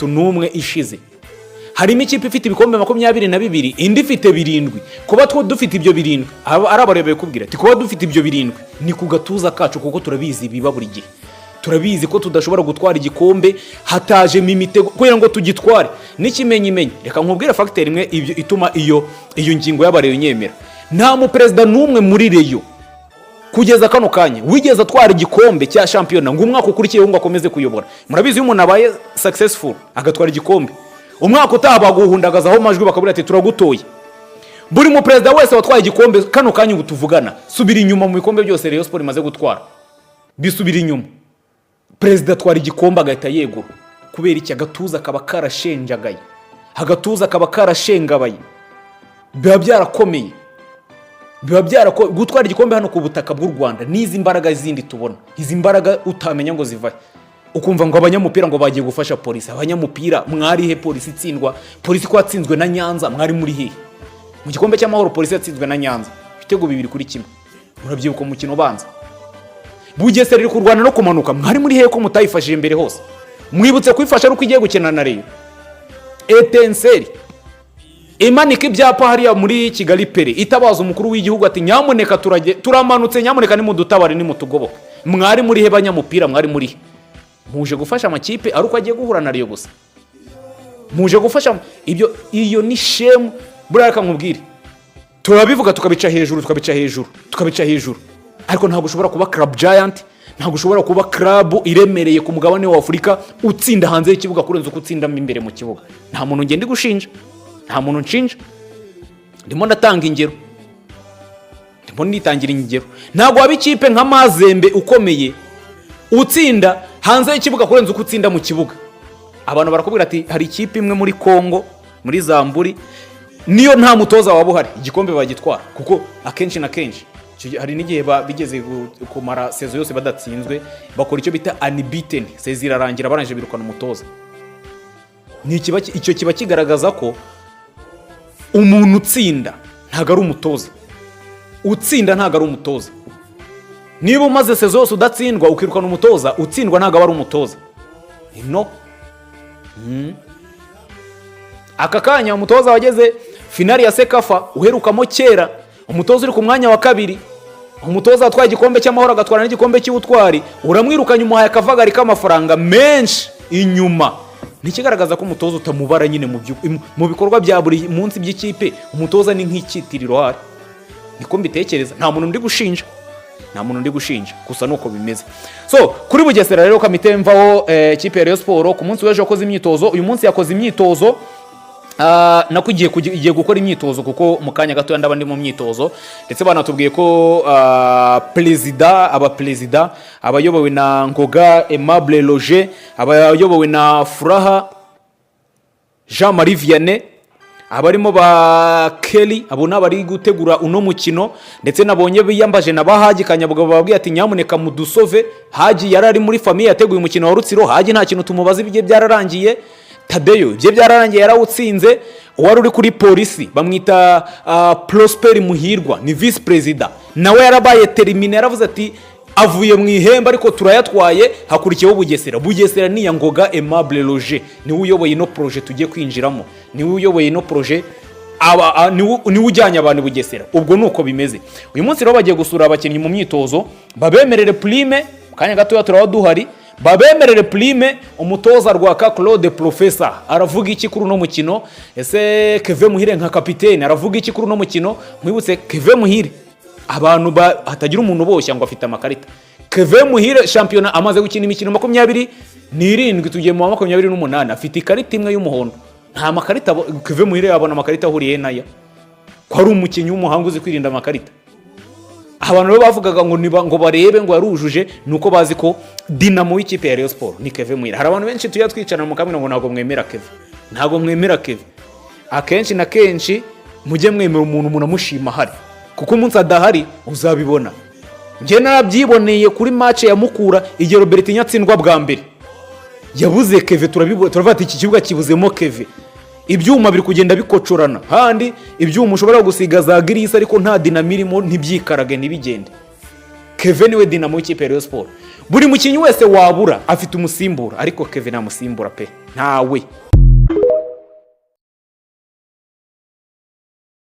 31 ishize, harimo ikipe ifite ibikombe 22, indi ifite 7. Kuba two dufite ibyo 7, ari abareba kubwira ati kuba dufite ibyo 7 ni ku gatuza kacu, kuko turabizi biba buri gihe. Turabizi ko tudashobora gutwara igikombe hatajemo imitego kugira ngo tugitware. N'ikimenyimenyi, reka nkubwire facteur imwe ibyo ituma iyo ngingo y'abareyo nyemera. Nta muperezida n'umwe muri Rayon kugeza kano kanya wigeze atwara igikombe cya shampiyona ngo umwaka ukurikiyeho ngo akomeze kuyobora. Murabizi, iyo umuntu abaye successful agatwara igikombe, umwaka utaha baguhundagazaho amajwi, bakabwira ati turagutoye. Buri muperezida wese watwaye igikombe kano kanya ubu tuvugana, subira inyuma mu bikombe byose Rayon Sport imaze gutwara, bisubira inyuma, perezida atwara igikombe agahita yegura. Kubera iki? Agatuza kaba karashenjagaye, agatuza kaba karashengabaye, biba byarakomeye, biba byarakomeye gutwara igikombe hano ku butaka bw'u Rwanda. N'izi mbaraga zindi tubona, izi mbaraga utamenya ngo zivahe, ukumva ngo abanyamupira ngo bagiye gufasha Polisi. Abanyamupira mwari he Polisi itsindwa? Polisi ko yatsinzwe na Nyanza, mwari muri hehe? Mu gikombe cy'Amahoro Polisi yatsinzwe na Nyanza ibitego 2-1, murabyibuka umukino ubanza. Bugesera iri kurwana no kumanuka, mwari muri hehe ko mutayifashije imbere hose? Mwibutse kuyifasha ari uko igiye gukina na Rayon? Etincelles imanika ibyapa hariya muri Kigali Pele, itabaza umukuru w'igihugu ati nyamuneka turamanutse, nyamuneka nimudutabare, nimutugoboke. Mwari muri he banyamupira? Mwari muri he? Muje gufasha amakipe ari uko agiye guhura na Rayon gusa? Muje gufasha ibyo? Iyo ni shame. Buriya reka nkubwire, turabivuga tukabica hejuru, tukabica hejuru, tukabica hejuru, ariko ntabwo ushobora kuba club giant, ntabwo ushobora kuba club iremereye ku mugabane wa Afurika utsinda hanze y'ikibuga kurenza uko utsindamo imbere mu kibuga. Nta muntu ngenda gushinja, nta muntu nshinja, ndimo ndatanga ingero, ndimo nitangira ingero. Ntabwo waba ikipe nka Mazembe ukomeye utsinda hanze y'ikibuga kurenza uko utsinda mu kibuga. Abantu barakubwira ati hari ikipe imwe muri Congo, muri Zamburi, niyo nta mutoza waba uhari igikombe bagitwara, kuko akenshi na kenshi icyo gihe hari n'igihe bigeze kumara saison yose badatsinzwe, bakora icyo bita unbeaten, saison irarangira barangije birukana umutoza. Ni icyo kiba kigaragaza ko umuntu utsinda ntabwo ari umutoza, utsinda ntabwo ari umutoza. Niba umaze saison yose udatsindwa ukirukana umutoza, utsindwa ntabwo aba ari umutoza. No aka kanya umutoza wageze finali ya CECAFA uherukamo kera, umutoza uri ku mwanya wa kabiri, umutoza watwaye igikombe cy'Amahoro agatwara n'igikombe cy'ubutwari, uramwirukanye, umuhaye akavagari k'amafaranga menshi inyuma. Ntikigaragaza ko umutoza utamubara nyine mu bikorwa bya buri munsi by'ikipe. Umutoza ni nk'icyitiriro hari, niko mbitekereza. Nta muntu ndi gushinja, nta muntu ndi gushinja, gusa nuko bimeze. So kuri Bugesera rero, kamite mvaho, ikipe ya Rayon Sport ku munsi w'ejo yakoze imyitozo, uyu munsi yakoze imyitozo. Nako igiye gukora imyitozo, kuko mu kanya gatoya ndaba ndi mu myitozo. Ndetse banatubwiye ko perezida, abaperezida, abayobowe na Ngoga Aimable Roger, abayobowe na Furaha Jean Marie Vianney, abarimo ba Kelly, abo ni abari gutegura uno mukino. Ndetse nabonye biyambaje na ba Haji Kanyabugabo, bababwiye ati nyamuneka mudusove. Haji yari ari muri famille yateguye umukino wa Rutsiro. Haji nta kintu tumubaza, ibye byararangiye. Tadeyo ibye byararangiye, yarawutsinze. Uwari uri kuri Polisi bamwita Prosper Muhirwa, ni visi perezida, nawe yarabaye terminé, yaravuze ati avuye mu ihembe ariko turayatwaye. Hakurikiyeho Bugesera. Bugesera ni iya Ngoga Aimable Roger, niwe uyoboye ino projet tugiye kwinjiramo, niwe uyoboye ino projet, niwe ujyanye abantu i Bugesera. Ubwo ni uko bimeze. Uyu munsi rero bagiye gusura abakinnyi mu myitozo, babemerere prime. Mu kanya gatoya turaba duhari, babemerere prime. Umutoza Rwaka Claude Professor aravuga iki kuri uno mukino? Ese Keve Muhire nka kapitene aravuga iki kuri uno mukino? Mwibutse Keve Muhire, abantu hatagira umuntu uboshya ngo afite amakarita. Keve Muhire shampiyona amaze gukina imikino 27, tugiye mu wa 28, afite ikarita imwe y'umuhondo. Nta makarita Keve Muhire yabona amakarita ahuriye n'aya, ko ari umukinnyi w'umuhanga uzi kwirinda amakarita? Abantu rero bavugaga ngo niba ngo barebe ngo yarujuje, ni uko bazi ko dynamo w'ikipe ya Rayon Sport ni Keve Muhire. Hari abantu benshi tujya twicarana mu kamwe ngo ntabwo mwemera Keve, ntabwo mwemera Keve. Akenshi na kenshi mujye mwemera umuntu munamushima ahari, kuko umunsi adahari uzabibona. Njye narabyiboneye kuri match ya Mukura, igihe Robertinho atsindwa bwa mbere yabuze Keve, turabibona, turavuga ati iki kibuga kibuzemo Keve, ibyuma biri kugenda bikocorana. Handi ibyuma ushobora gusiga za grease ariko nta dynamo irimo, ntibyikarage, ntibigende. Keve niwe dynamo w'ikipe ya Rayon Sport. Buri mukinnyi wese wabura afite umusimbura, ariko Kevin ntamusimbura pe, ntawe.